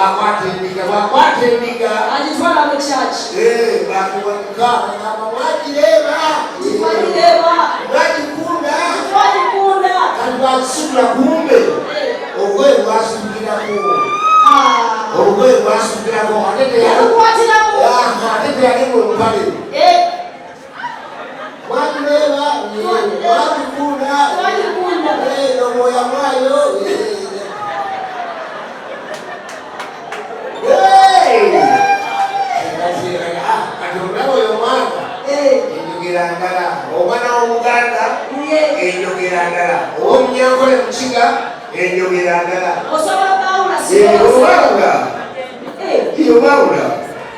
Akwata endiga, bw'akwata endiga agitwala mu church. Eh, bakiwanuka bagamba mwagireeba, Twagireeba. Mwagikunda, Twagikunda. Kati bwakisitula kumbe olugoye lwasukirako, olugoye lwasukirako ate Yalukwatiramu. Ate teyali mu mpale. Mwagireeba, mwagikunda, Twagikunda. Obwoya bwayo. Hey! Kati olaba oyo omwana enjogera ndala, omwana w'Omuganda enjogera ndala, ow'Omunyankole Mukiga enjogera ndala. Osobola baawula? Obawula. Obawula.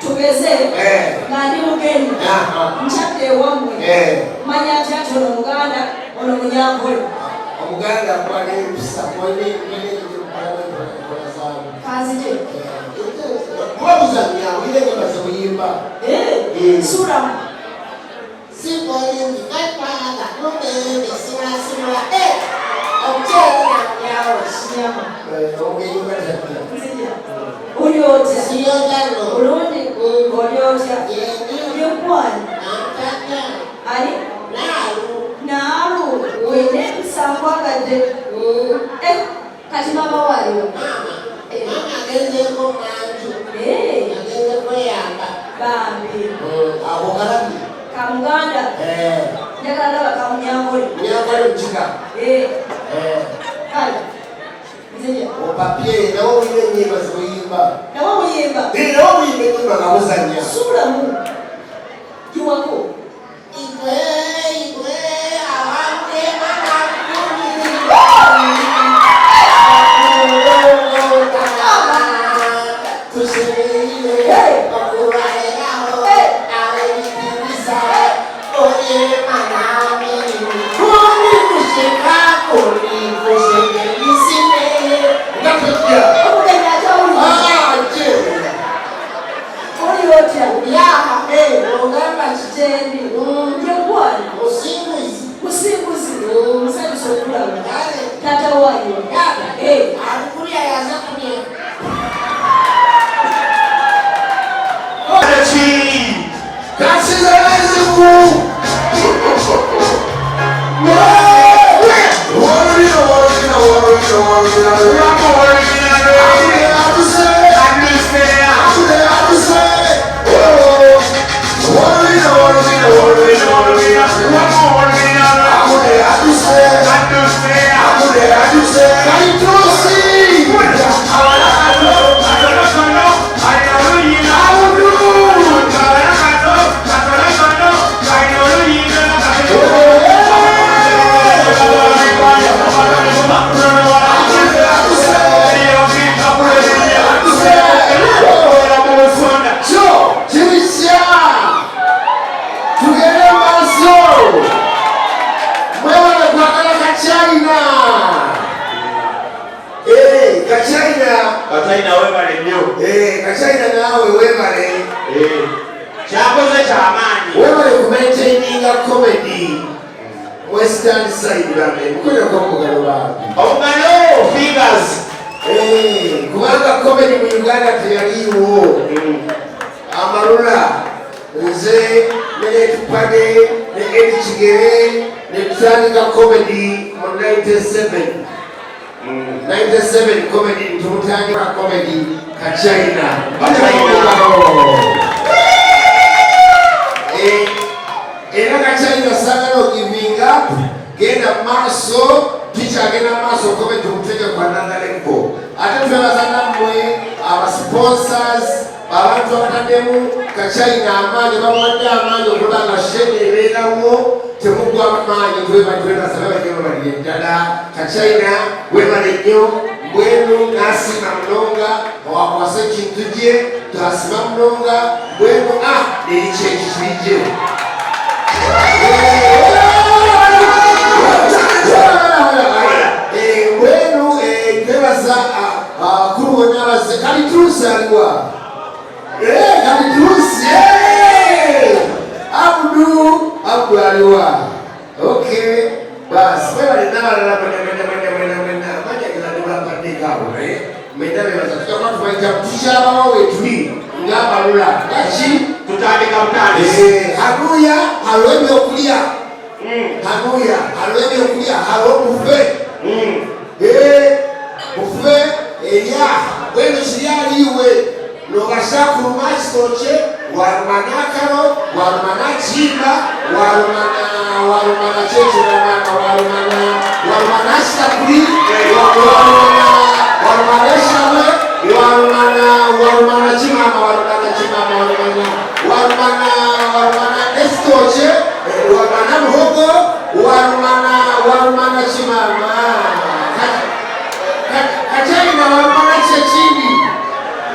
Tugeze nga ndi mugenyi, nkyadde ewammwe, manya ntya nti ono Muganda, ono Munyankole? Omuganda akwala empisa enkola zaabo. Kanzije. Kuba buzannya wulira enyimba zebuyimba. Sulamu. Nyama. Omugenyi batajja. Nzija. Oli otya? Bulungi. Oli otya? Yekwani ani naalu olina empisa, nkwagadde. Eh, kati maama waayo? Bambi. Ako kalabye. Kamuganda. Njagala laba kamunyankole. Munyankole Mukiga. Kale nzija. Opapye nawe owulira enyimba zebuyimba. Nawe muyimba? Nawe obuyimba enyimba nga buzannya. Suulamu giwako. Igwe, igwe, abantu tusemerire okubaleraho ab'ebitiibisa oyemanami kuli kusheka kuli kushekelisime nga tojja. Omugenyi akyawuliriza. Ate Oli otya? Yaha, ogamba ki? Gyendi. Yekwani? Musinguzi. Musinguzi, nsanyusa okulaba. Kale. Taata waayo? Taata alikulya yaza kulya. Ki? Kasizazibu. Wolubira, wolubira, wolubira, wolubira. Lwako wolubira. Aduse. Wolubira, wolubira, wolubira, wolubira. Lwako wolubira. Aduse. Aduse. Kalitusi. Katono, alina oluyimba. Katono, katono, katono, katono, alina oluyimba. Kyo kirisya, tugende maaso. Mwewale kwagala Kachina. Eh, Kachina. Kachina, webale nnyo. Eh, Kachina naawe webale. Kyakoze kyamaanyi. Webale kumaintaininga comedy western side. Bambe mukoleko omugalo bambi. Omugalo, fingers. Eh, kubanga comedy mu Uganda teyaliiwo. Amarula, nze ne Letupade ne Edi Kigere ne tutandika comedy mu 97, 97 comedy tumutandika comedy Kachina. Kachina. Eh, era Kachina sagala ogiving up, genda mu maaso, tukyagenda mu maaso, comedy tumuteke ku another level. Ate twebaza nammwe aba sponsors, abantu abataddemu Kachina amaanyi, bamuwadde amaanyi okuba nga shene ebeerawo, temugwa maanyi. Twebaza bababalire ddala. Kachina webale nnyo. Mbwenu nasiima munonga owakwasa ekintu gye twasima munonga. Mbwenu a neriki ekikirije. Mbwenu twebaza abakulu bonna abazze. Kalituusi aliwa? Kalituusi, Abdu, Abdu aliwa? Okay, basi webale n'abalala mwena mwena mwena mwena mwena amanya gebaddeko awo naye. Mwena bebaza tujja kuba tubayita tukyabawa wetuli ng'abalula lwaki tutandika butandisi. Eh, hanuya hariho ebyokulya hanuya hariho ebyokulya hariho bufe. Eh, bufe erya mbwenu kiri ahariiwe noobasa kuruma aha kitookye waruma n'akaro waruma n'akihimba waruma na waruma na kyekiro maama waruma na waruma n'akisapuri waruma na waruma n'eshabwe waruma na waruma na ki maama waruma na ki maama waruma na waruma na waruma na n'ekitookye waruma na muhogo waruma na waruma na ki maama Kakyayina waruma na ki ekindi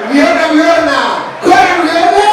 byona byona kora byona.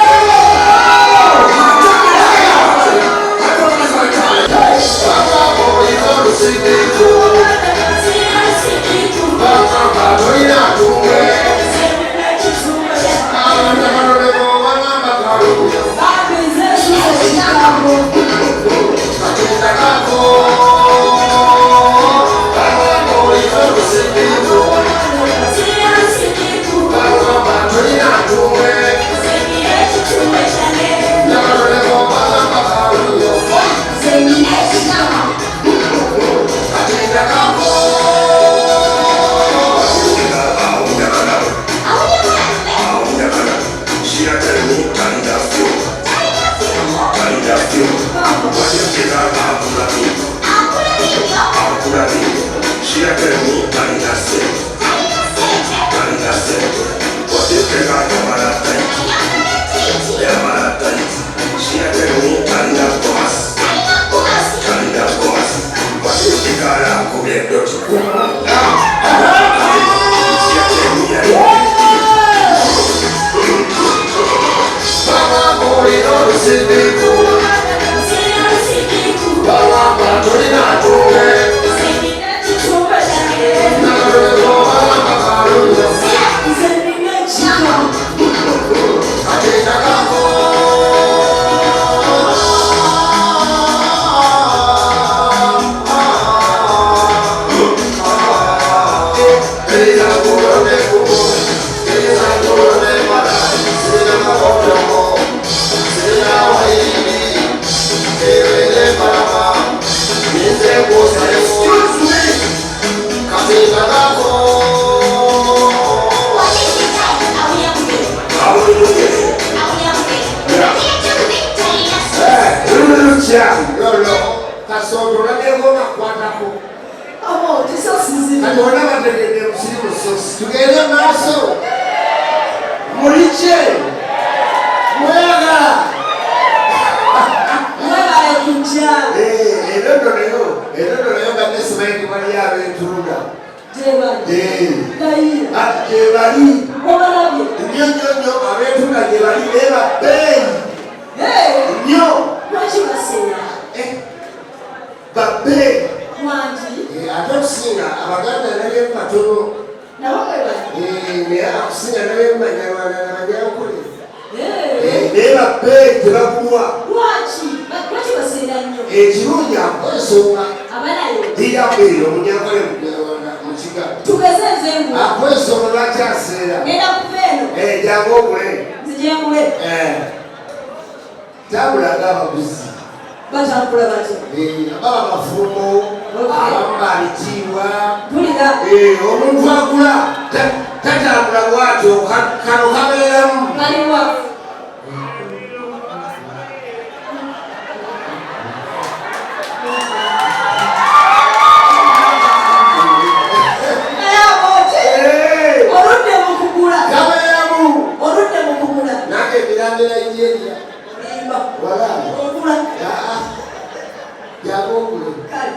Tugende maaso mulikye mweyagala. Mwebale kujja. Erodo nayo erodo nayo nga nesimanyi nti waliyo ab'entunda. Gyebali. Ati gyebali. Obalabye. Nnyo nnyo nnyo ab'entunda gyebali naye babbeeyi nnyo. Lwaki baseera? Babbeeyi. Wangi. Ate okusinga Abaganda nabye batono. Nabo bwe bali. Naye akusinga nabye Banyarwanda n'Abanyankole. Naye babbeeyi tebagulwa. Lwaki? Lwaki baseera nnyo? Ekirungi akwesonga. Abalayo. Liyakwira Omunyankole Munyarwanda Mukiga. Tugeze nze ngula. Akwesonga lwaki aseera? Ngenda kuva eno. Jangu ogule. Nzije ngule. Tambula ng'abaguzi. Batambula batya? Baba bafumbo, abamu babitiibwa. Mpulira. Omuntu agula tatambula bw'atyo, kano kabeeramu. Kaliwa. Oludde mu kugula. Kabeeramu. Oludde mu kugula. Nange emirambo Nigeria. Olimba. Wala. Ogula. Jangu ogule. Kale.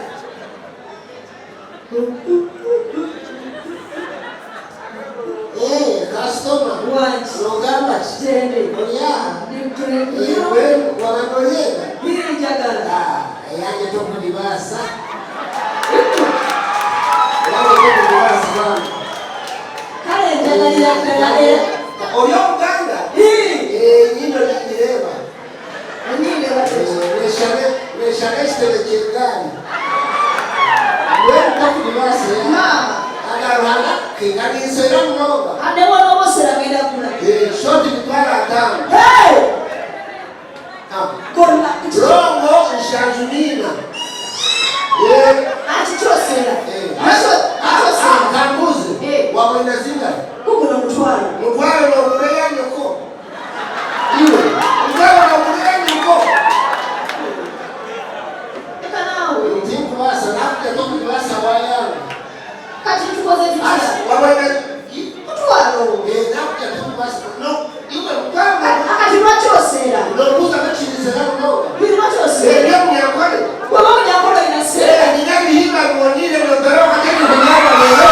Kasitoma. Wangi. Ogamba ki? Gyende. Olya. Ndi Wabadde olyenda? Biri njagala. Eyange tokulibaasa. Eyange tokulibaasa bambi. Kale njagalira ddala era. Oli Omuganda? Ennyindo nagireeba. Ennyindo ebadde ki? Weeshabe ekitebe ky'eggaali. Mbwenu tokulibaasa. Maama. Aga Ruhanga. Kati nsera munonga. Ne bw'onooba osera ngenda kugula. Shoti 50,000. Hey! Gonna. Long 74. Ati kyosera. Kambuzi. Wabona zinga. Guguno 50. 50 n'oguleya nyoko. Iwe. 50 n'oguleya nyoko. Leka naawe. Tinkubaasa nakuja tokubasa wayange. Kati tukoze tutya? Wabona 50. Nakuja tokubasa. No, iwe 50. Akati lwaki osera? Nobuuza bakirizera munonga. Buli lwaki osera? Ebyo munyankole. Bw'oba munyankole olina ssente. Nina ebihimba biwoniire notoroka teri kunyanga leero.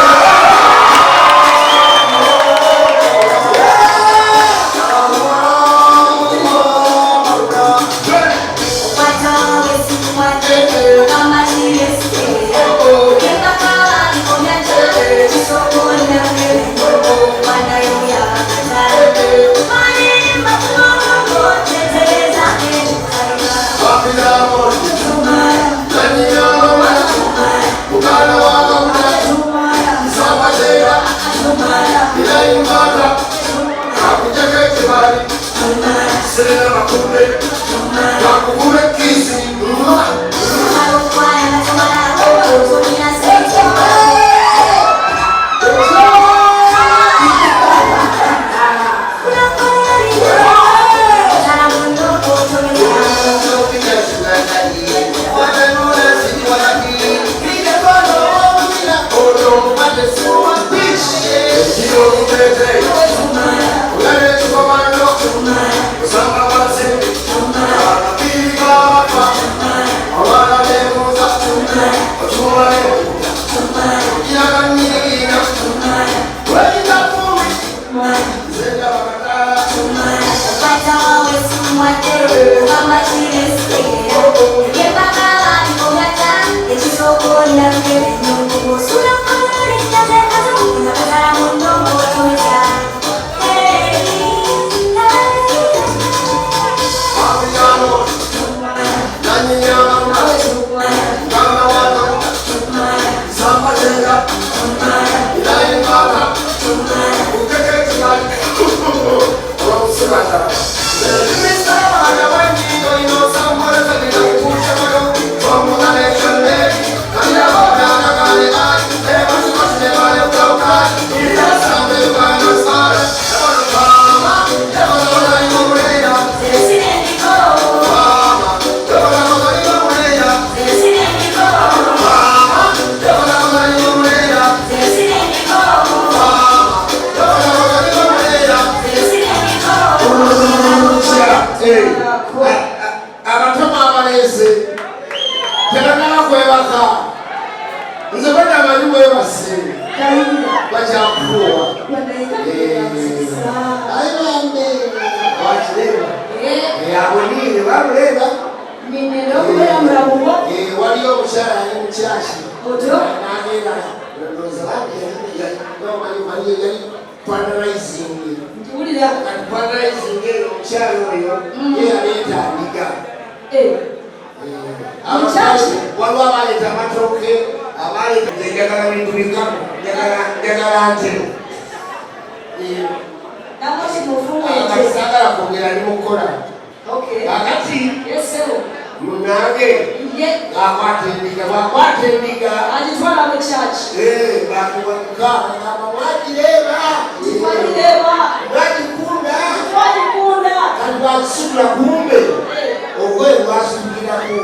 Abatoma abalese tebanaba kwebaka. Nze badamanyi bwebase bakyakufuuwa. Ayi bambe wakireba aboniire baluleba. Nina okubeera mulamuwo. Waliyo omukyala yali mukyaki Otyo? nagenda ndowooza yali fundraising. Nkiwulira. Kati fundraising eyo omukyala oyo ye yaleeta ndiga. Waliwo abaleeta amatooke, abaleeta njagala bintu bikamu, njagala ntebe. Namoki mufumu Kati ente. saagala kwogera, ndi mukukola. Kakati Yes, ssebo. Munange akwata endiga, bwakwata endiga Agitwala mu kyaki. Bakubamuka bagamba mwagireeba. Twagireba. Mwagikunda. Twagikunda. Kati bwakisitula kumbe olugoye lwasukirako.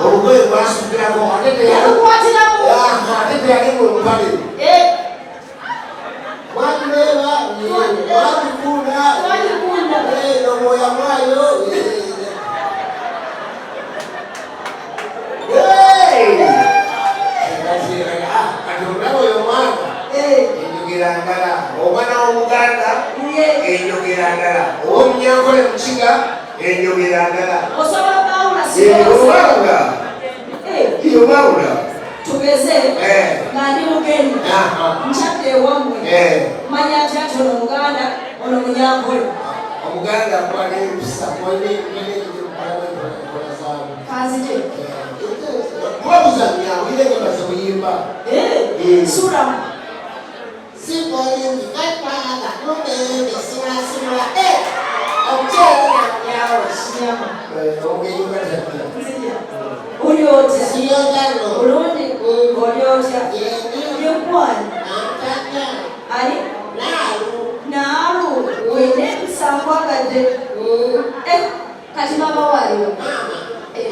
Olugoye lwasukirako ate Yalukwatiramu. Ate teyali mu mpale. Mwagireeba, mwagikunda. Twagikunda. Omwoya mwayo. Hey! Kati olaba oyo omwana enjogera ndala, omwana w'Omuganda enjogera ndala, ow'Omunyankole Mukiga enjogera ndala. Osobola baawula? Obawula. Obawula. Tugeze nga ndi mugenyi nkyadde ewammwe, manya ntya nti ono Muganda, ono Munyankole? Omuganda akuba n'empisa enkola zaabwe. Kanzije. Muba muzannya, olina enyimba zemuyimba. Sulamu. Oli otya? Bulungi. Oli otya? Yekwani? Ani? Naalu. Olina empisa nkwagadde. Eh, kati maama waaliwa? Eh.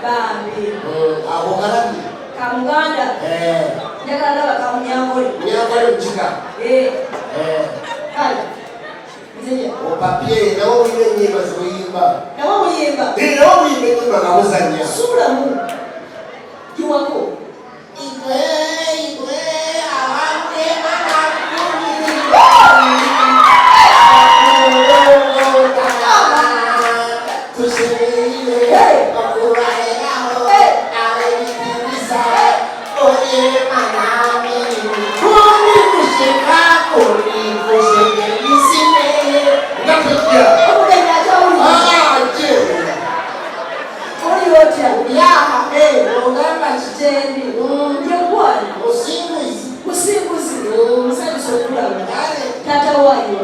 Bambi. Ako kalabye. Kamuganda. Njagala ndaba kamunyankole. Munyankole mukika. Kale. Nzija. Opapye nawe olina ennyimba zebuyimba. Nawe oyimba. Nawe oyimba ennyimba nga buzannya. Suulamu. Giwako. Igwe igwe Omugenyi akyawulira. Oli otya? Kyendi. Yekwani? Musinguzi. Musanyusa okulaba. Taata waayo.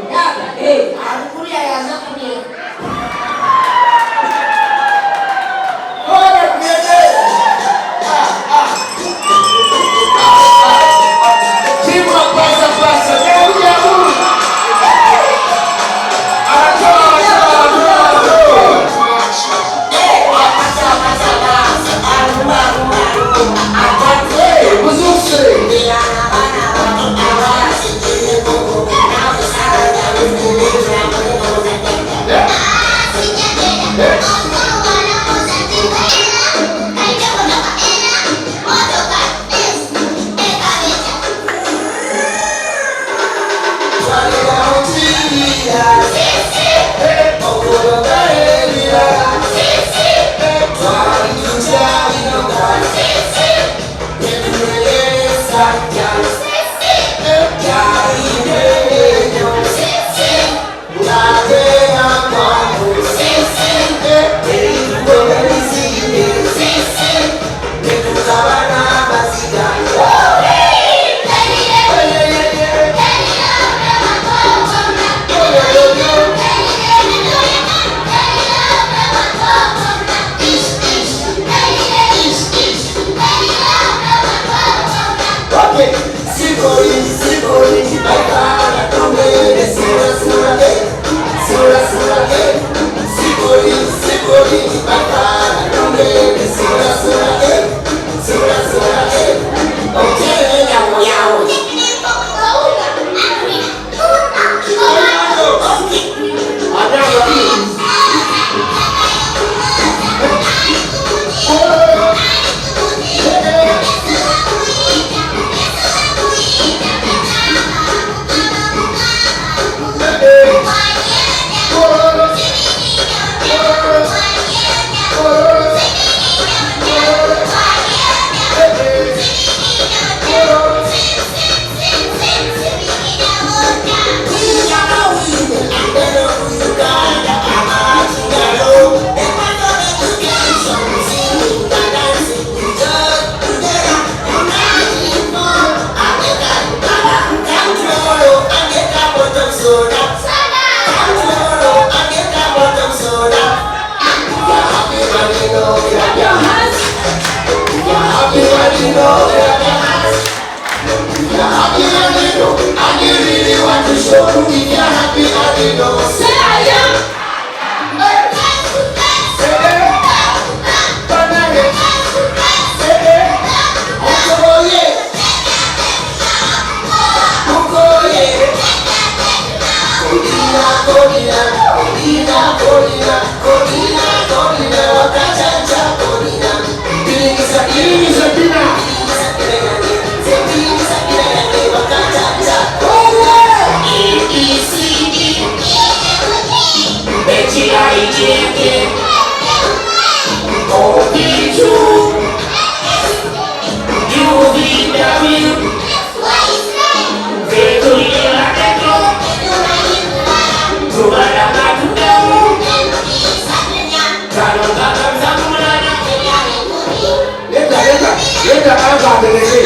Leta, leta, leta, anga atereke.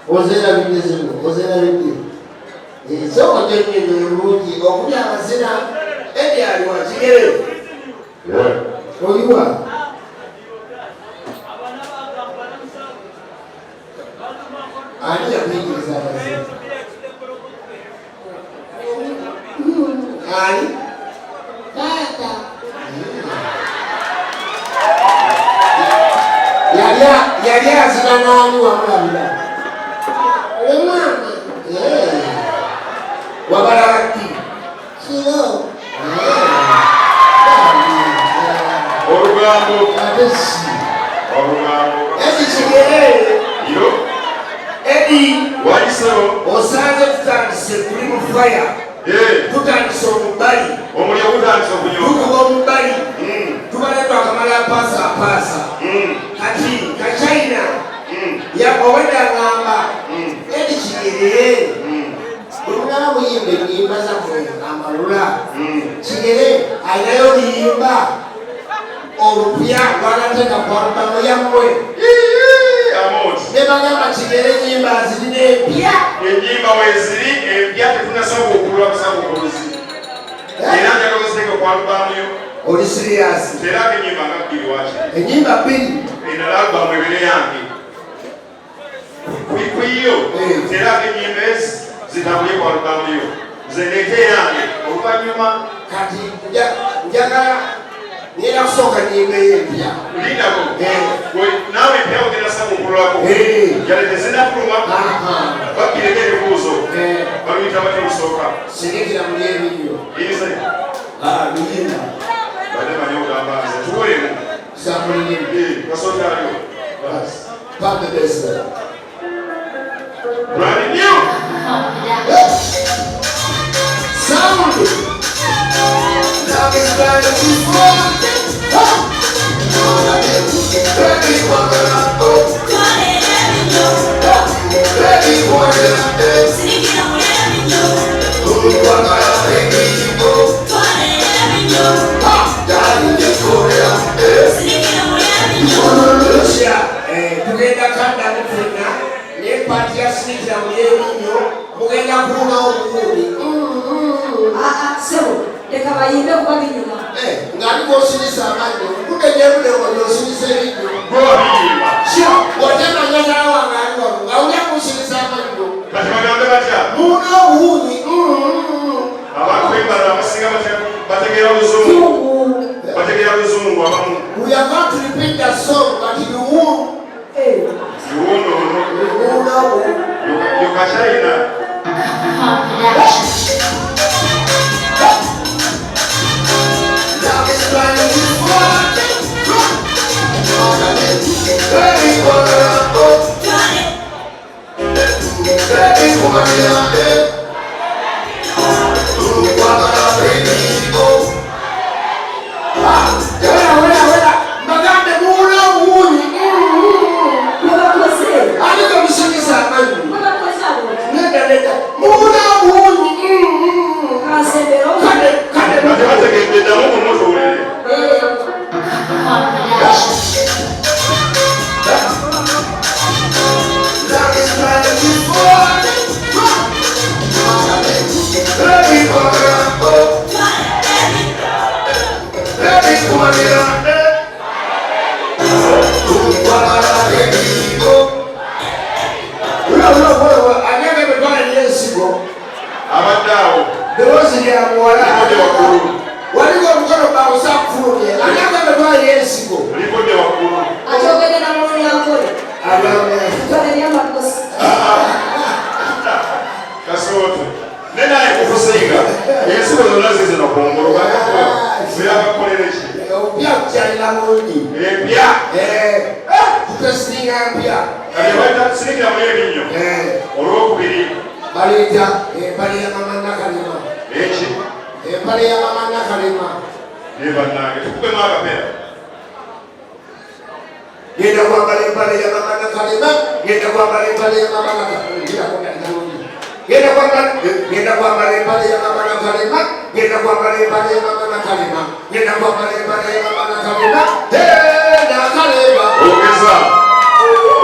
Ozerabidde zino, ozerabidde. Ensoko gyennyonyi bulungi okulya amazina. Edi aliwa kigere? Oliwa? Ani yakuyigiriza amazina? Ani? Taata. Yali azina n'ani wamulabira? Ne maama. Wabalaba ddi? Kiro. Olugambo. Ate si. Olugambo. Edi kigere. Yo. Edi. Wayisewo. Osanze tutandise tuli mu fire. Tutandise omubbali. Omuliro gutandise okunyooka. Tukuba omubbali. Tubadde twakamala paasa paasa. Kati kachina obwedda ngamba Edi Kigere bwe munaba muyimba ennyimba zammwe amalula, Kigere alinayo oluyimba olupya lwanateeka ku alubamu yammwe. Ne bagamba Kigere ennyimba zirina empya. Ennyimba weeziri empya tetunasobola okulwa busabuukuluzi. Era njagala oziteeke ku alubamu yo. Oli siriyasi? Teraako ennyimba nga bbiri waaki. Ennyimba bbiri? Endala alubamu ebeere yange. Kuyiyo teraako ennyimba ezi zitambule ku alubamu yo. Nze ndeete eyange oluvannyuma. Kati njagala ngenda kusooka nnyimba eyo empya. Lindako. Naawe empya ogenda sabuukululako. Yadde tezinnafuluma. Bakkireko ebibuuzo. Baluyita batya olusooka? Sirikira muli ebiryo. Nze. Luyimba. Badde manyi ogamba nze tuweemu. Samulirimi. Kasooka aliwo. Pambe besa. Brand new. Sound. Love is blind before. Baby, wanna go. Baby, wanna go. Baby, go. Tugenda kaddamu ffenna naye paati ya sinikira muli ebinnyo mugenda kuwunawo obuwuuni. Ssebo, leka bayimbe kuba binyuma. Ng'ali gw'osirisa amannyo kugejerude ng'osirisa ebinnyo. Otemanyazala wange ali wano nga ulya kusirisa amannyo. Kati bagambe batya? Muwuna obuwuuni. Abantu b'embala abasinga bategeera luzungu. Bategeera luzungu abamu. We are going to repeat the song, but you won't. You won't know. You won't know. You can China. Love is blind before. Baby, wanna go. Baby, wanna go. Wanna baby, go. Wera, wera. Abadde awo. Ddoboozi lya muwala. Likodde waggulu. Waliwo omukono bawusa akufulumye. Ani agamba twala ensigo? Likodde waggulu. Akyogedde na mulunyankole. Agamba. Twala eryamakosi. Kasooto. Ne naye kukusinga. Ensigo zonna zizino kungulu. Birabakolere ki? Empya kukyalina mungi. Empya. Eh. Tutesitinga mpya. Kati baita sirikira mu ebinnyo. Eh. Olwokubiri. Baleeta empale ya mama Nakalema. Eki? Empale ya mama Nakalema. Naye bannange tukubemu akapeera. Genda kwambala empale ya mama Nakalema. Genda kwambala empale ya mama Nakalema. Genda kwambala genda kwambala empale ya mama Nakalema. Genda kwambala empale ya mama Nakalema. Genda kwambala empale ya mama Nakalema. Hey, Nakalema. Ogeza.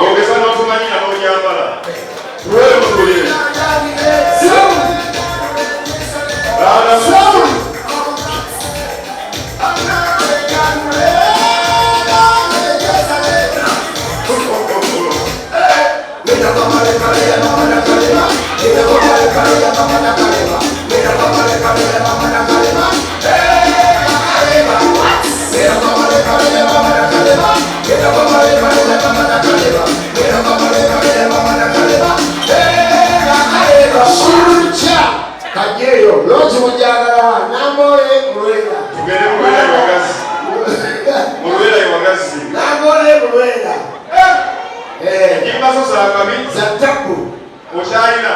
Ogeza n'otumanyira n'ogyambala. Tuwere mutulire. Kajeyo lozi mujagala Namboole Mulwera. Tugende Mulwera iwagazi. Mulwera iwagazi. Namboole Mulwera. Eh. Ennyimba zo za kabi. Za tabu. Okyalina.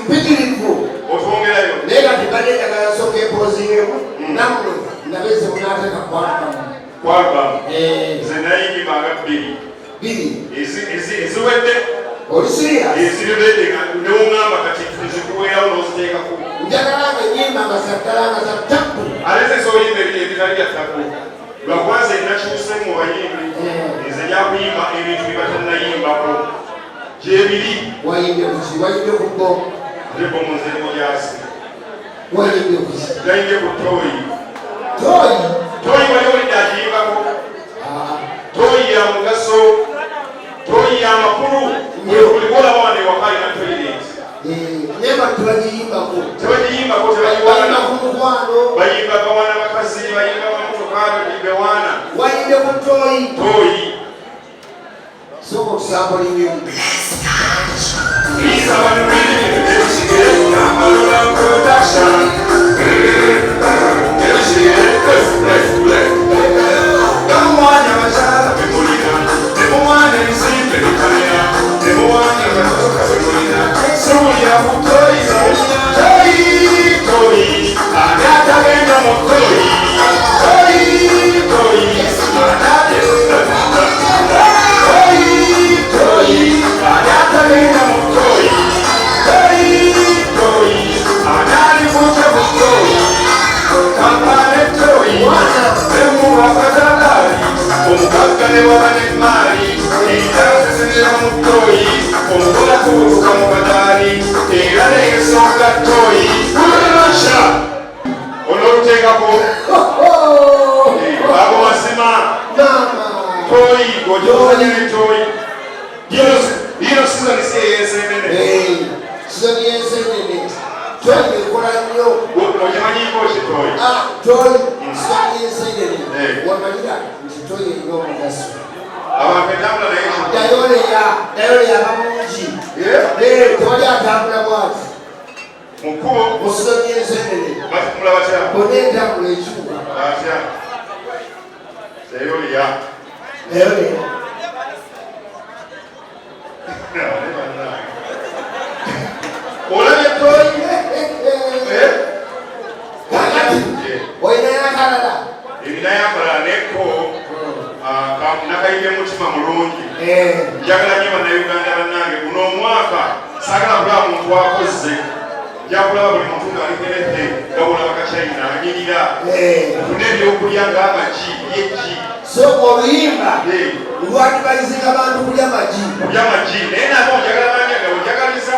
Mpitirivu. Otwongerayo. Naye kati mbadde njagala nsooka empozingeemu nammwe ndabe ze munaateeka ku albamu. Ku albamu. Eh. Nze nayimba nga bbiri. Bbiri. Eziwedde. Oli serious? Eziriwedde nga newongamba kati nzikuweerawo n'oziteekako. Njagala nga ennyimba nga za ddala nga za tabu. Ate nze nsobola oyimba ebitali bya tabu. Lwakuba nze nakyuse mu bayimbi. Eh. Nze nja kuyimba ebintu bye batannayimbako. Gyebiri. Wayimbye ku ki? Wayimbye ku bbo? Ate bo mu nze ndi gyasi. Wayimbye ku ki? Nayimbye ku toyi. Toyi? Toyi wali olidde agiyimbako? Ah. Toyi ya mugaso. Toyi ya makulu. Buli gw'olaba wano ewaka alina toyileti. Eh, naye bantu tebagiyimbako. Tebagiyimbako, tebagiwaana. Bayimba ku mukwano. Bayimba bawaana bakazi, bayimba bamotoka, bewaana. Wayimbye ku toyi. Toyi. Sooka otusambulinga. Olwokuteekako ago mazima toyi gojozanya ne toyi yino sizoni si eyensenene sizoni yensenene toyi ekola nnyo okimanyiiko ki toyi ah, toyi sizoni yensenene wamanyira nti toyi erina omugaso abantu etambula naye dayoleya dayoleya aba mungi tewali atambula bwati Mu kkubo. Mu sizoni y'ensenene. Batumula batya? Bonna entambula ekyuka. Batya? Teyoleya. Teyoleya. Olabye toyi? Eh? Kakati olinayo akalala? Erinayo akalala naye ko ah, nakayimbye mutima mulungi. Eh. Njagala nnyo bannayuganda bannange guno omwaka Saagala kulaba muntu akozze. Nja kulaba buli muntu ng'alekeredde nga bw'olaba Kachina anyirira. Eh. Mufune ebyokulya ng'amagi, lya eggi. So oluyimba Eh. lwadivayizinga bantu kulya magi. Kulya magi naye nabo njagala banjaga onjagaliza.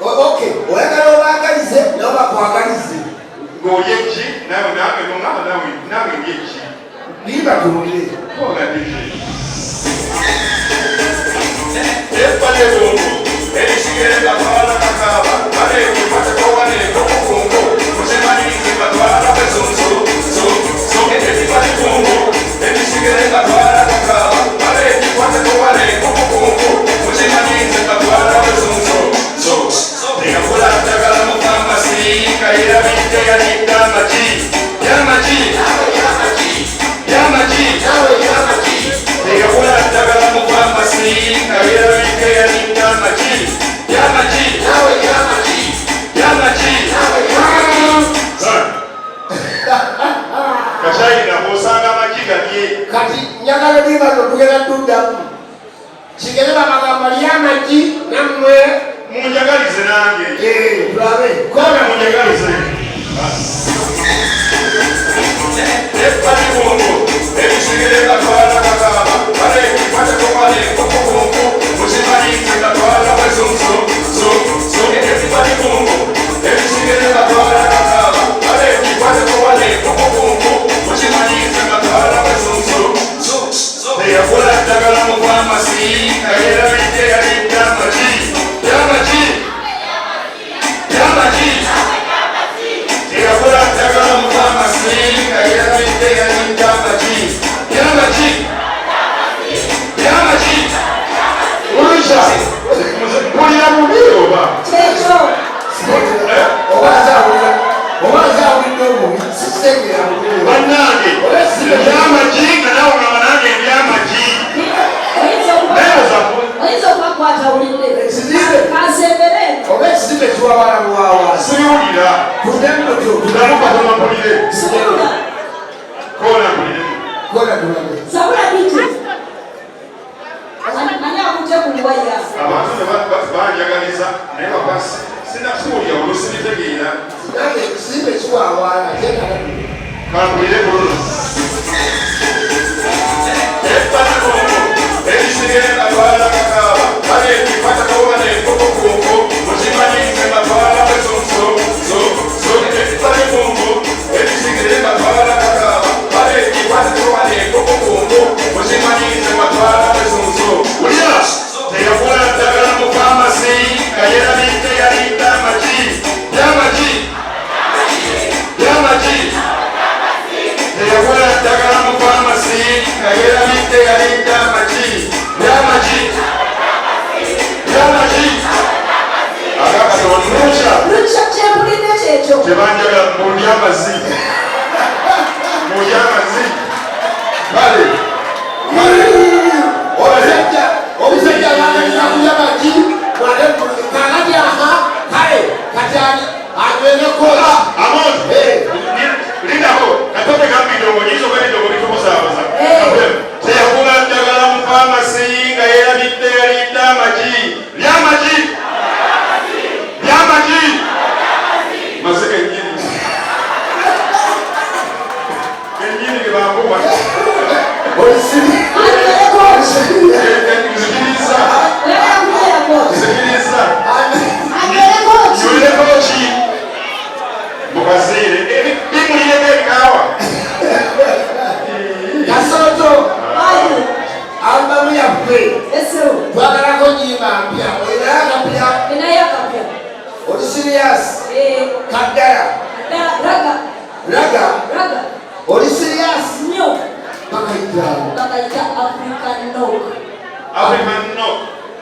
Okay, oyagala obaagalize nabo bakwagalize. Ng'olya eggi nawe nange nongamba nawe nange ndya eggi. Yimba tuwulire. Koona DJ. Ebbali ebisigere batwala kakaaba baleekwateko mukimanyi batwala bezunzu ebibali ebisigere batwala kakaaba baleekwateko mukimanyi batwala bezunzu teyakula ddagala mu famasi kayerabidde yalidde amagi yamagi yamagi teyakula ddagala mu famasi kayerabidde yalidde amagi yamagi yamagi. Kachayina bw'osanga amagi galye. Kati njagala oluyimba luno tugenda tuddamu. Kigere babagamba lya amagi nammwe. Munjagalize nange. Tulabe. Kona munjagalize. Ebbali bungu ebisigere batwala kakaaba baleekwateko baleekukungu mukimanyi nze batwala bwezunzu ebibali bungu ebisigere batwala kakaaba baleekwateko baleekukungu mukimanyi nze batwala bwezunzu teyakula ddagala mu famasi kayerabidde yalidde amagi yamagi yamagi teyakula ddagala mu famasi kayerabidde yalidde amagi yamagi yamagi. Ulisha mpulira bubi oba? Kyekyo. Oba nze awulira oba nze awulidde obubi sisengera bubi. Bannange ebyamagi nga naawe ngamba nange ebyamagi. Oyinza okuba Neebaza oyinza okuba kwatawulidde. Ekizimbe. Kansembere. Oba ekizimbe kiwawala buwawazi. Sibiwulira. Tuddemu tutyo. Tudamu katono mpulire. Sumulula. Koona mpuliremu. Kola tulabe. Sabula DJ. Ani akujja ku waya? Abantu ne banjagaliza naye bapa sinasiwulira olusi bitegeera. Nange ekizimbe kiwawala kyetaaga. Kampulire ku luno. Ebbali bungu ebisigere batwala kakaaba baleekwatako baleekukungu mukimanyi nze batwala bwezunzu ebbali bungu ebisigere batwala kakaaba baleekwatako baleekukungu mukimanyi nze batwala bwezunzu. Wulira teyakula ddagala mu famasi kayerabidde yalidde amagi yamagi yamagi teyagula ddagala mu famasi kayerabidde yalidde amagi yamagi yamagi agakatonusha. Lukya kyempulidde kyekyo. Tebanjagala mulye amazzi mulye amazzi kale. Omusajja omusajja baagaliza kulya magi kakati aha kale kati ani anywereko. Amonto. Eh. Lindako katote kambidongo nyinza oba ebidongo bitubuzaabuza. Eh. Teyagula ddagala mu famasi nga yerabidde yalidde amagi lyamagi lyamagi mazi gennyini gennyini ge bambuba. Olisiri. Anywereko. Nzikiriza. Oyagala kunywerako. Nzikiriza. Anywereko ki? Nyulireko ki mukaziire bimulireko ebikaawa. Kasooto. Ayi. Alubamu yaffe. Ese. Twagalako nyimba mpya olinayo akapya? Ninayo akapya. Oli serious? Eh. Kaddala? Ddala raga. Raga? Raga. Oli serious? Nnyo. Bakayitawo. Bakayita African Knock. African no.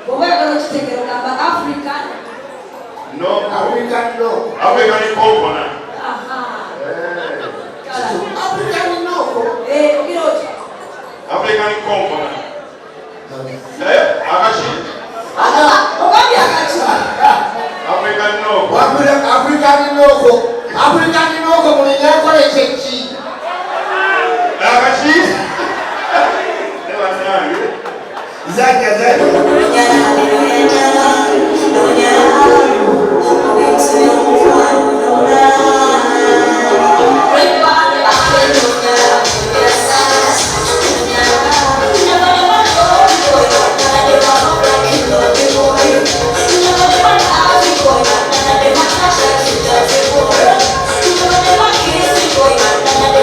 Bw'oba oyagala okitegeera ogamba African. No. African knock. African component. Aha. Kala. African knock. Eh, ogira otya? African component naye akaki. Ogambye akaki? African no. African knock. African knock mu Lunyankole kyeki? Akaki ne bannange. Zajja zajja. Thank you.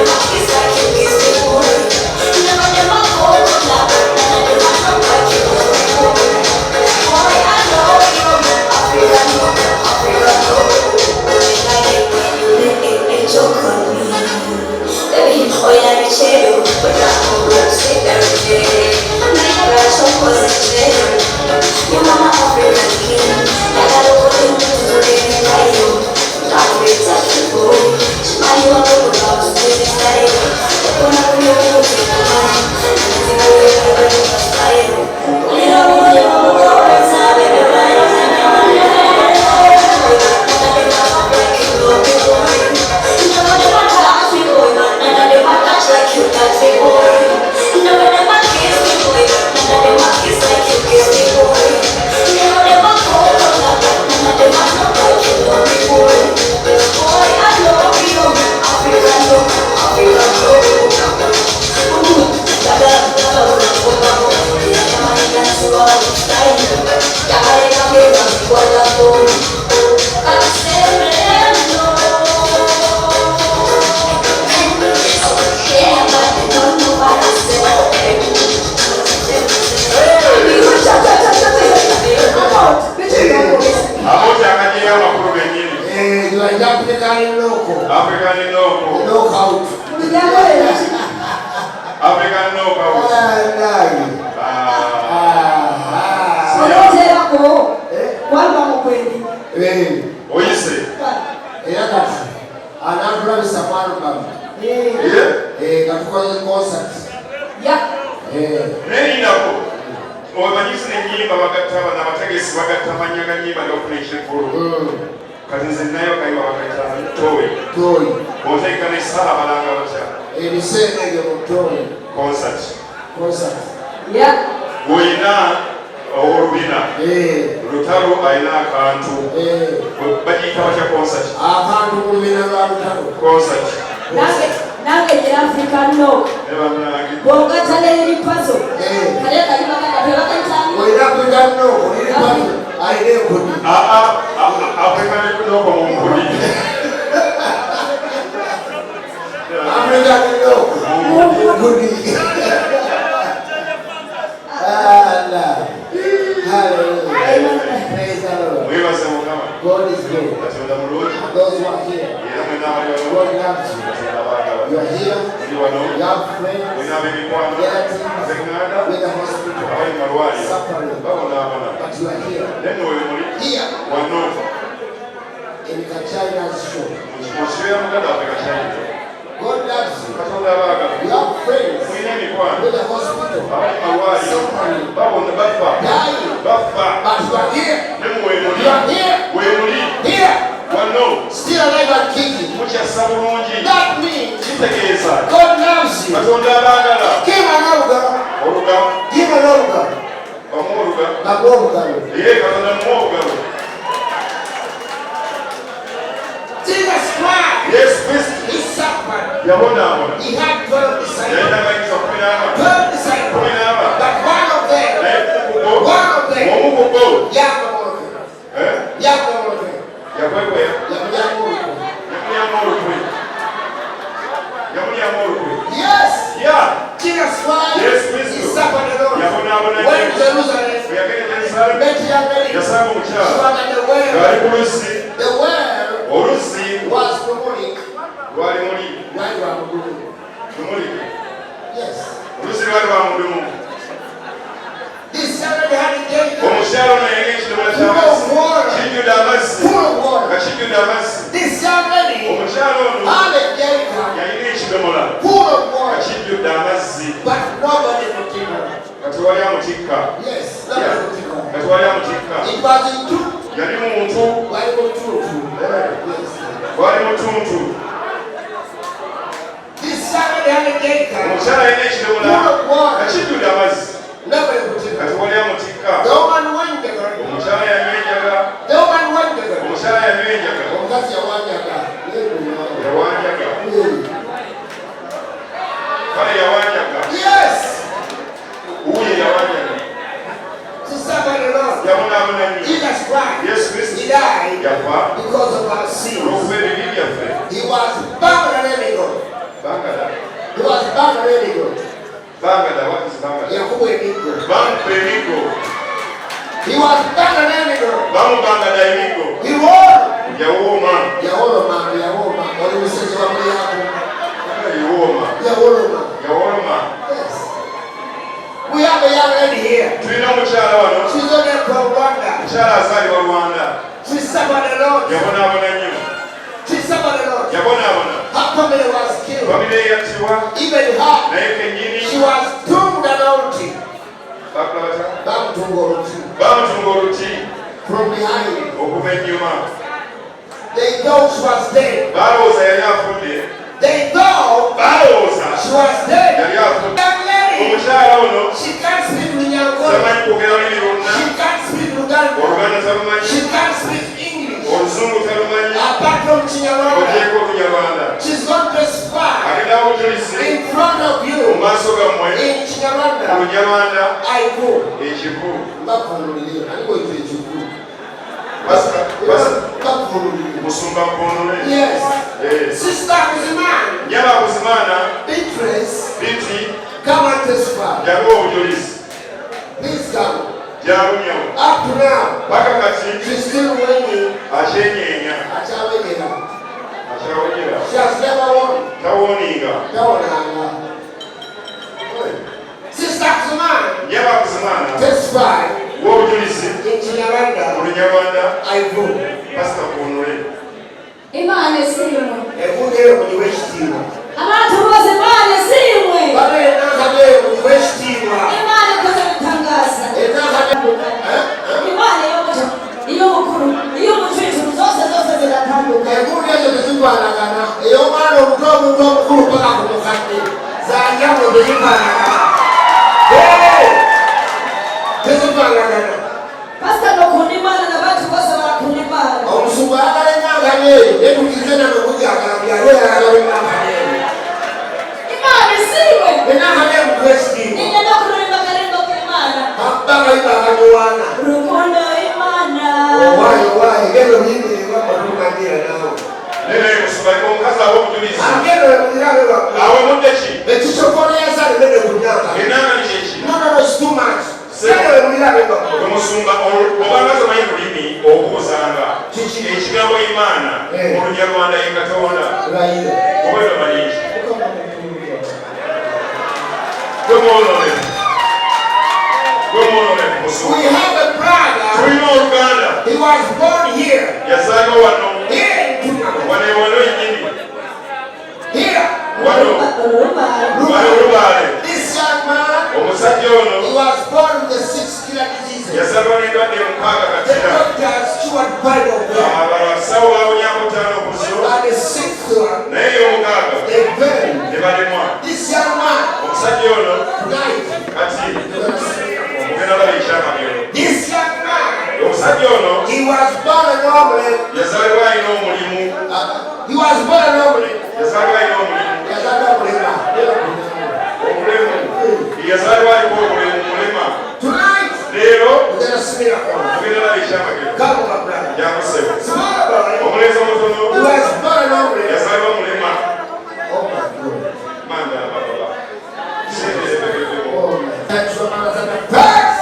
Amooti akajeyo amakulu gennyini. Eh, you are African local. African knockout. Knockout. African knockout. Ah, Ah. Onoterako waliba mukwendi. Eh. Oyise. Era kati anatulabisa mu album. Eh. Eh, nga tukoze concert. Ya. Eh. Neyinako omanyi zino ennyimba bagatta bano abategesi bagatta mannya ga nnyimba gafuna ekyeggulo. Kati nze nayo kayimba bakayita toyi. Toyi. Oteeka n'essaala balanga batya? Ebiseera ebyo mu toyi. Concert. Concert. Ya. Bw'olina ow'olubina. Eh. Lutalo alina akantu. Eh. Bagiyita batya concert? Akantu mu lubina lwa Lutalo. Concert. Nange nange nyina Africa no. Ne bannange. Bw'ogatta ne Lil Pazo. Eh. Kale kayimba kaka tebakayitaani. Olina Africa no, olina Pazo, alina enkoni. Aa, Africa no mu nkoni. Africa no mu nkoni. Allah. Hallelujah. Praise the Lord. Mwebaze Mukama. God is good. Katonda mulungi. Those who are here, Era mwenna abali wano. God loves you. Katonda abaagala. You are here. Muli wano. You have friends, Mulina ab'emikwano. relatives Ab'eŋŋanda. in the hospital, Abali mu malwaliro. suffering, Babonaabona. but you are here. Naye nno we muli. Here Wano. in Kachina's show. Mu kibeera muganda waffe Kachina. God loves you. Katonda abaagala. You have friends Mulina emikwano. in the hospital, Abali mu malwaliro. suffering, Babona bafa. dying, Bafa. but you are here. Ne muwe muli. You are here. We muli. Here, Wano. still alive and kicking. Mukyassa bulungi. That means Kitegeeza. God loves you. Katonda abaagala. Give an oluga. Oluga. Give an oluga. Bamuwe oluga. Bamuwe olugalo. Ye Katonda muwe olugalo. Jesus Christ. Yesu Kristo. He suffered. Yabonaabona. He had 12 disciples. Yalina abayigirizwa kkumi n'aba. 12 disciples. Kkumi n'aba. But one of them, Naye omu ku bo. one of them, Omu ku bo. yamuwolokera. Eh? Yamuwolokera. Yakwekweya. Yamulyamu olukwe. Yamulyamu olukwe. Yamulyamu olukwe. Yes. Yeah. Jesus Christ. Yesu Kristo. He suffered alone. Yabonaabona nnyo. Went to Jerusalem. Bwe yagenda e Yerusaalemi, Met young lady. yasanga She omukyala was at the well. ng'ali ku luzzi. The well Oluzzi was Lumuli. lwali muli Lwali lwa mudumu. lumulike. Yes. Oluzzi lwali lwa mudumu. This young lady had a jerrycan Omukyala ono yalina ekidomola full of ky'amazzi water. kijjudde amazzi Full of water. nga kijjudde amazzi. This young lady Omukyala ono had a jerrycan yalina ekidomola full of nga water. kijjudde amazzi But nobody could take her. nga tewali amutikka. Yes, nobody could take her. Nga tewali amutikka. It was in two. Yali muntu. Wali mutuntu. Yes. Wali mutuntu. This young lady had a jerrycan Omukyala yalina ekidomola full of nga water. kijjudde amazzi Nobody could take nga her. tewali amutikka. The woman went there. Omukyala yanywa enjaga. The woman went there. Omukyala yanywa enjaga. Omukazi yawanjaga. Yawanjaga. Kale yawanjaga. Yes. Wuuyo yawanjaga. She suffered a lot. Yabonaabona nnyo. Jesus Christ. Yesu Kristo He died yafa because of our sins. olw'okuba ebibi byaffe. He was bound and illegal. Bangada. He was bound and illegal. Bangada, what is bangada? Yakubwa emiggo. Bamukuba emiggo. He was bound and illegal. Bamubangada emiggo. He won. Yawooma. Yawoloma, yawooma. Oli musezi wa mulyako. Yawooma. Yawoloma. Yawoloma. Yes. We have a young lady here. Tulina omukyala wano. She's only from Rwanda. Mukyala azaalibwa Rwanda. She suffered a lot. Yabonaabona nnyo. She suffered a lot. Yabonaabona. Her family was killed. Famire ye yattibwa. Even her, Naye kennyini she was tombed and oluti. bakola batya? Bamutunga oluti. Bamutunga oluti From behind. okuva ennyuma. They thought she was dead. Balowooza yali afudde. They thought Balowooza she was dead. yali afudde. Young lady, Omukyala ono she can't speak Runyankore. tamanyi kwogera lulimi lwonna. She can't speak Luganda. Oluganda talumanyi. She can't speak English. Oluzungu talumanyi. Apart from Kinyarwanda. Ogyeko Olunyarwanda. She's going to testify Agenda obujulizi in front of mu you maaso gammwe in Kinyarwanda. Mu Lunyarwanda. Aiku. Ekivu. Mbavunulire. Ani bw'oyita ekivu? Pastor, pastor. Mbavunulire. Musumba nvunule. Yes. Eh. Sister Kuzimana. Nyaba Kuzimana. Beatrice. Biti. Come and testify. Jangu obujulizi. Please come. Jangu nnyabo. Up to now. Paka kati. She's still waiting. Akyenyeenya. Akyawegera. Akyawegera. She has never won. Tawoninga. Tawonanga. Sister Kuzimana. Nyaba Kuzimana. Testify. W'obujulizi. In Kinyarwanda. Mu Lunyarwanda. I go. Pastor nvunule. Imana esiimwe. Enfundo eyo mugiwe ekitiibwa. Abantu bose Imana esiimwe. Bano ennankano eyo mugiwe ekitiibwa. Imana ikoze ibitangaza. Ennankano Imana iy'ubukuru iy'ubucucu zose zose ziratandukanye. Enfundo ezo tezifaanagana. Ey'omwana omuto omuntu omukulu paka ku mukadde za njawulo tezifaanagana. Hey! Tezifaanagana. Pastor nokunda Imana n'abantu bose barakunda Imana. Omusumba ayagala ennankano eyo naye tukkirize nano okugyagala buli ali oyagala ennankano eyo. Imana esiimwe. Ennankano eyo mugiwe ekitiibwa. Nigenda kuririmba akaririmbo k'Imana. Bakayimba akanyuwaana. Rukundo Imana. Owaaye owaaye genda oyimbire wamma tukumanyiira naawe. Naye musumba omukazi awa obujulizi. Agenda oyimulirabe waggulu. Awemudde ki? Ekisokoneeza aleme ku nnankano. Ennankano kye ki? No, no, no, it's too much. Genda oyimulirabe waggulu. Gwe musumba obanga tomanyi lulimi obuuzanga. Kiki? Ekigambo Imana Eh. mu Lunyarwanda ye Katonda. Layira. Oba tomanyi ki? Gwe mwonoonefu. Gwe mwonoonefu musumba. We have a brother. Tulina oluganda. He was born here. Yazaalibwa wano. Here in Ntungamo. Wano wano yennyini. Here. Wano. Rubaale. Wano Lubaale. This young man, Omusajja ono he was born with the six killer diseases. yazaalibwa n'endwadde mukaaga The katira. doctors cured five of them. Abasawo bawonyaako ttaano ku zo But the sixth one, naye ey'omukaaga they failed. ne balemwa. This young man, Omusajja ono tonight, kati you're gonna see. omugenda laba ekyamagero. This young man, Omusajja ono he was born an omelet. yazaalibwa alina omulimu. He was born an omelet. Yazaalibwa alina omulimu. Yazaalibwa mulema. Obulemu. Yazaalibwa aliko obulemu mulema. Tonight, Leero we're gonna see miracle. mugenda laba ekyamagero. Come on, my brother. Jangu ssebo. Small boy, Omulenzi omutono he was born an omelet. yazaalibwa mulema. Oh my God. Manda baba. Sente Oh my. Thanks for my Thanks.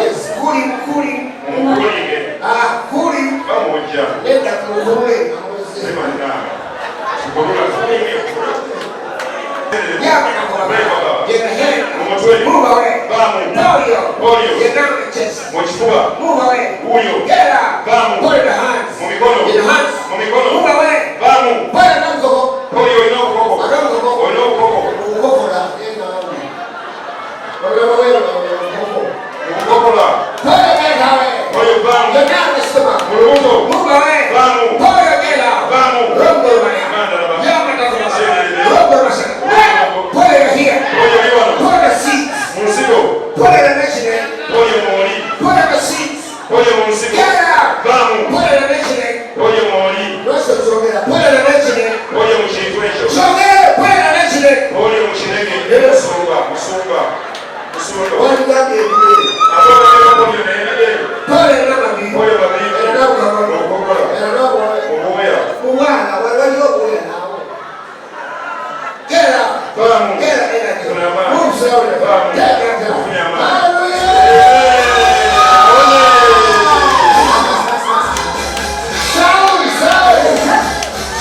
Yes, kuli kuli. Mukulinge. Ah, kuli. Bamujja. Nenda kumukule. Semana. Tukulula kulinge. Yeah, Get ahead. Mu mutwe. Move away. Bamu. Polio. Polio. You're down the chest. Mu kifuba. Move away. Wuuyo. Get out. Bamu. Put in the hands. Mu mikono. In the hands. Mu mikono. Move away. Bamu. Put it on go. Polio olina obukoko. Olina obukoko. Obukokola. Obukokola. Mu bukokola. Put it back away. Polio bamu. You're down the stomach. Mu lubuto. Move away. Bamu. Polio, get out. Bamu. Rombo maya. Rombo maya. Polio here. Polio oli wano. Put the seeds. Mu nsigo. Put it in the nation. Polio mwoli. Put in the seeds. Polio mu nsigo. Get out. Bamu. Put it in the nation. Polio mwoli. Put it in the nation. Polio mu kintu ekyo. Kyogere, put it in the nation. Polio mu kinege. Musumba. Musumba. Musumba. Wandugambye ebibere. Ate obateeka polio naye naye. Polio n'amabi. Polio babiri. Era n'obukakono. Mu bukokola. Era n'obwoya. Mu bwoya. Mu bwana, waliwo obwoya naawe. Get out. Bamu. Get out. Energy. Funa amaanyi. Move slowly. Bamu. Take it down. Funye amaanyi. Hallelujah. Sound, sound.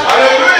Hallelujah.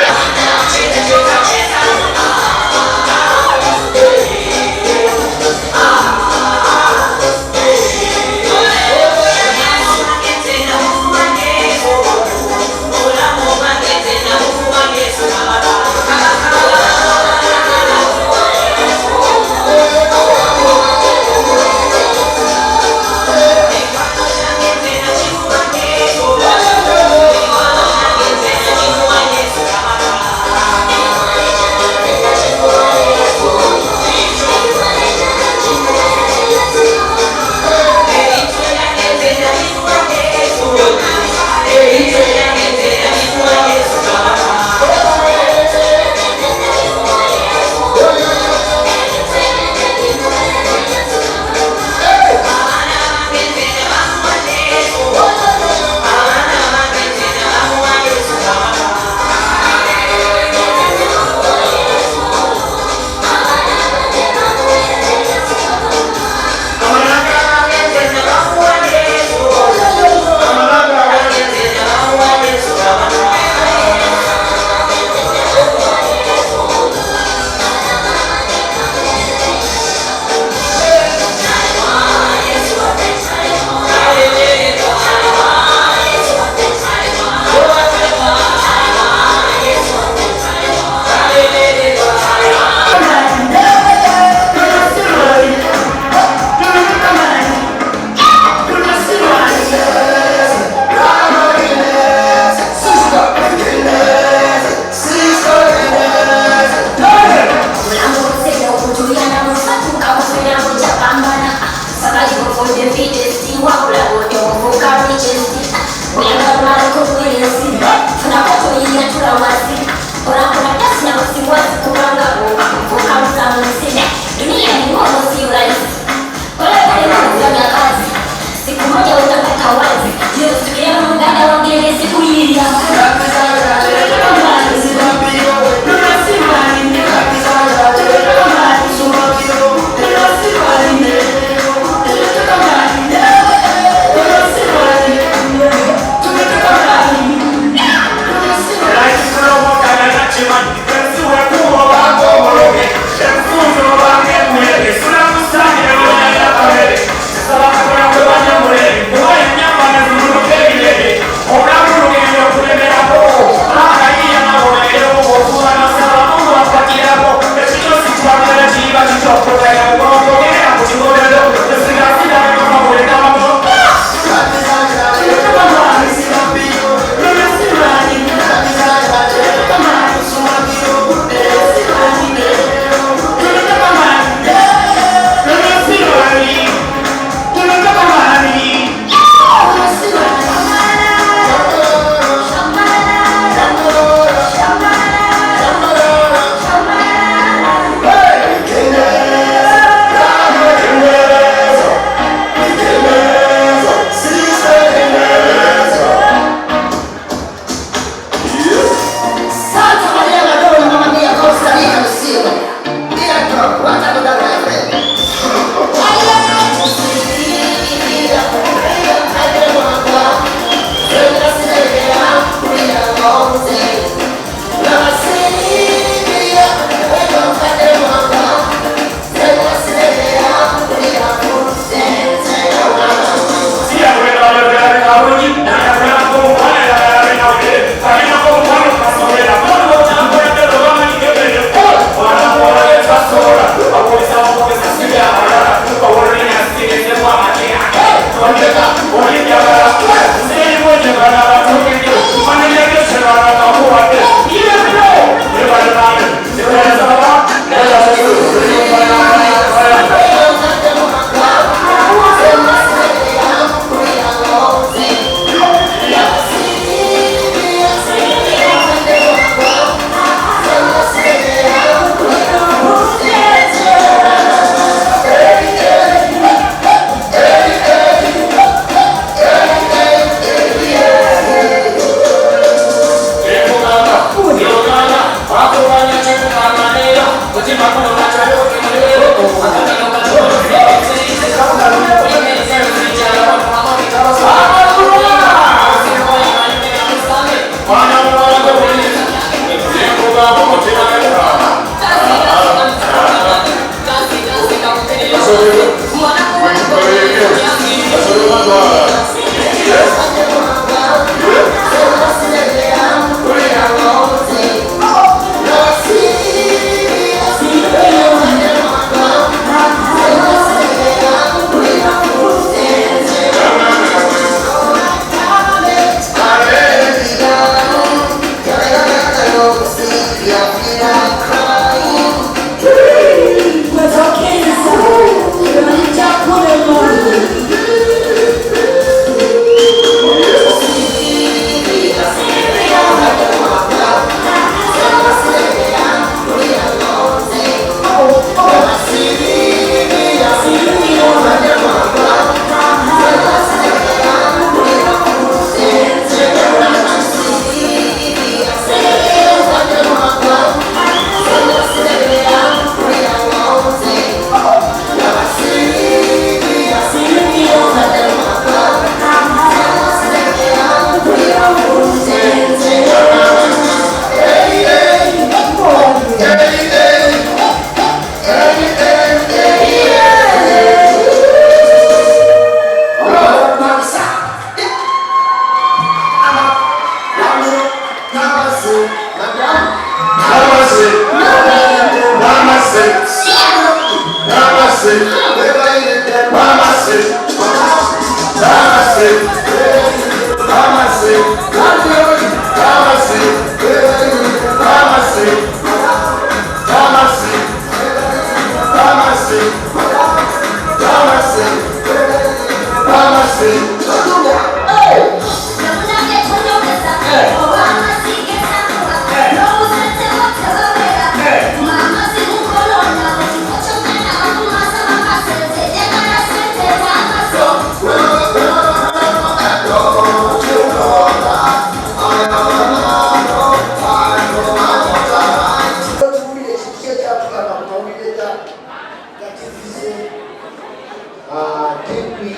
Ttivi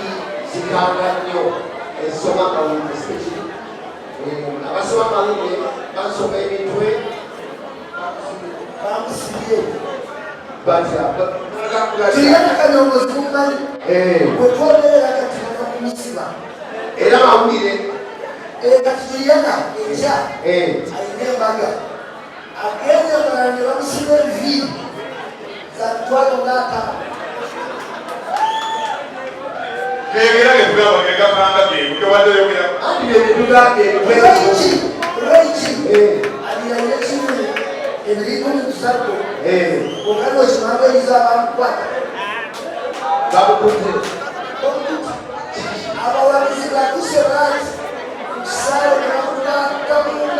zikanga nnyo ezisoma amawulire sikiri? Abasoma amawulire basoma emitwe Bamusibye batya? Tulina kanyongozi mumanyi wetwogerera kati bava kumusiba Era mawulire. Kati Juliana enkya alina embaga agenze balala ne bamusiba enviiri za mitwalo ng'ataano. Kegera getugamba gegapanga gebwadde oyogera. Anti byebitugambye. Lweki lweki alina ekimu ebirimu tusatu oganda okimanga oyiza abamukwata Bamukutte. Abawagizi batuse bangi ku kisaawe ne bakuba kamunda.